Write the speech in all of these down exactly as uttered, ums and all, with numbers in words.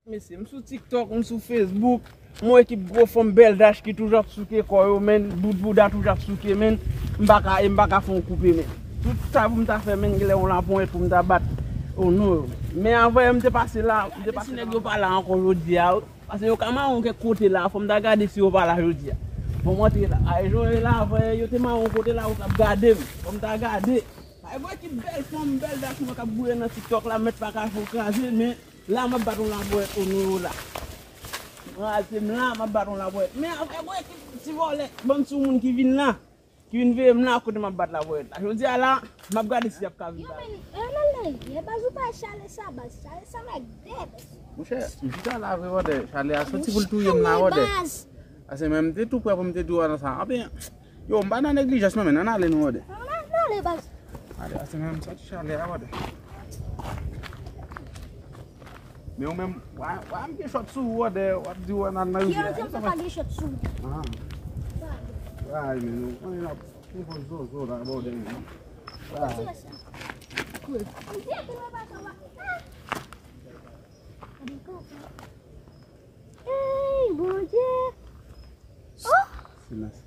Mesye, m sou TikTok, m sou Facebook, m wè ekip gwo fanm bèl dach ki toujou ap souke kò yo, men, bout bouda toujou ap souke, men, m pa ka, e m pa ka fè yon koupe, men. Tout sa pou m ta fè, men, genlè yon laponyèt pou m ta bat. Oh non. Men anvan yè m te pase la, m te pase la. Si nèg yo pa la ankò jodi a, paske yo ka mare yon kèk kote la, fò m ta gade si yo pa la jodi a. Fò m antre la. Ay, jan yo ye la, anvan yè yo te mare yon kote la, yo t ap gade m. Fò m ta gade. Ay, gwo ekip bèl fanm, bèl dach mwen k ap gouye nan TikTok la, mèt pa ka fè w kraze, men la m ap bat yon laponyèt o non yo la. Mwen al se m la, m ap bat yon laponyèt. Men afè gwo ekip ti vòlè, bann sou moun ki vin la, ki vin veye m la, kote m ap bat laponyèt la. Jodi a la, m ap gade si y ap ka vin ba. Yo, men, e, nan lè, e, baz ou pa chale sa, baz, chale sa mèg dè, baz. Monchè, m chita la vre, wòdè, chale a soti pou l touye m la, wòdè. Ase men m te tou prè pou m te di w nan sa. Anben, yo, m pa nan neglijans non, men ann ale nou, wòdè. Ann ale, baz. Ale, ase men m soti chale a, wòdè. Men ou menm, wa, wa m gen chòt sou ou, wòdè, w ap di w ann al nan rivyè a. Ki ann al pa gen chòt sou ou? Ah. Ay, men nou konnen n ap, nou konn zozo la, bòdè, men. Ay. Ey, Bondye! Oh! Silans.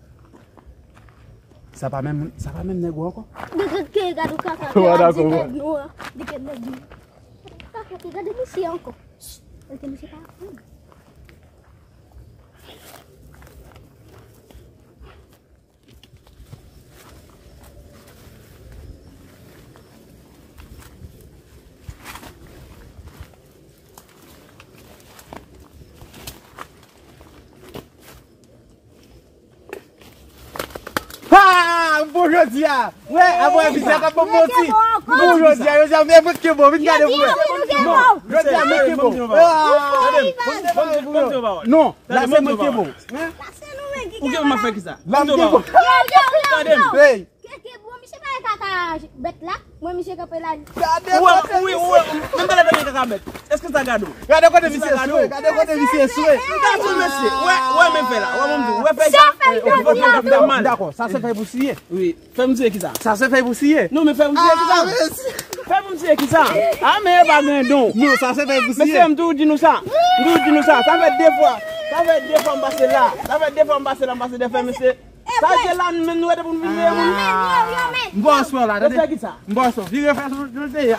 Sa pa menm, sa pa menm nèg ou ankò? Gade, gade, gade kaka, gade di nèg nou an. Di gade nèg nou. Kaka, gade misye ankò. Èske misye pa aprann? Ha! Bon jodi a. Wè, apre misye t ap ban m manti. Bon jodi a, jodi a, men mwen ki bon, vin gade pou mwen. Non, jodi a, mwen ki bon. Ah! Non, la se mwen ki bon. Ou gen m ap fè kisa? La m ki bon. Tande m. Hey! Keke, bon, misye pa kaka bèt la. Mwen, misye kanpe la. Gade kote misye swe. Menm talè tande kaka bèt. Èske sa gade w? Gade kote misye swe. Gade kote misye swe. M ka di w, mesye. Wè, wè, men fè la. Wè, mwen di w. Wè, fè sa. Ou fè m fè mal. Dakò, sa se fèy pou siye. Wi. Fè m siye kisa? Sa se fèy pou siye. Non, men fè m siye kisa? Fè m siye kisa? A, men e pa gen don. Non, sa se fèy pou siye. Mesye, m toujou di nou sa. M toujou di nou sa. Sa fè de fwa. Sa fè de fwa m pase la. Sa fè de fwa m pase la, m pase de fè, mesye. Sa je la, nou menm nou rete pou nou vin veye moun. M ba w sou la, tande. Yo fè kisa? M ba w sou. Vire fè sou, sou te ye.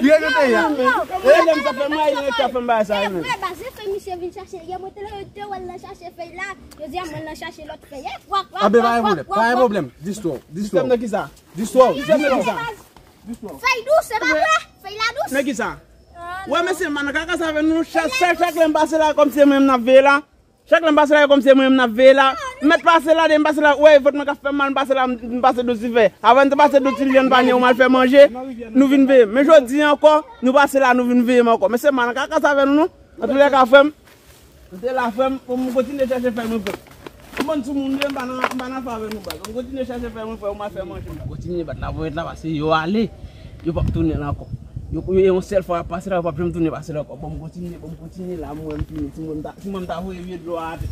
Vire sou te ye. Mwen menm sa fè mwen, yo te fè m bagay sa, yo menm. Frè, baz, fè misye vin chache. Yè mwen te, te wè l nan chache fèy la. Jodi a mwen nan chache lòt fèy. Wap, wap, wap, wap. Anben, pa gen pwoblèm. Pa gen pwoblèm. Distro, distro. Nan kisa? Distro, distro. Fèy dous, se pa vre? Fèy la dous? Nan kisa? Wè, mesye, m pa nan kaka sa avè nou. Chak, chak, chak lè m pase la, kòmsi se mwen menm n ap veye la. Chak lè m pase la, e kòmsi se mwen menm n ap veye la. M mèt pase la, depi m pase la, wè, vant mwen k ap fè mal, m pase la, m pase dous dife. Avan m te pase dous dife, m pa ni yon mal fè manje, nou vin veye m. Men jodi a ankò, nou pase la, nou vin veye m ankò. Men se mal, kaka sa avè nou, non. Antoulèka, frè m, m te la, frè m, pou m kontinye chèche fèy mwen, frè m. M konn sou moun, m pa nan, m pa nan fè avè nou, baz. M kontinye chèche fèy mwen, frè m, m al fè manje. M kontinye bat laponyèt la, pase yo ale. Yo p ap tounen la ankò. Yo, yo, yon sèl fwa y ap pase la, yo p ap janm tounen pase la ankò. Bon, m kontinye, bon, m kontinye la, mwen, m fini. Si mwen, m ta, si mwen, m ta voye vye dlo a atè.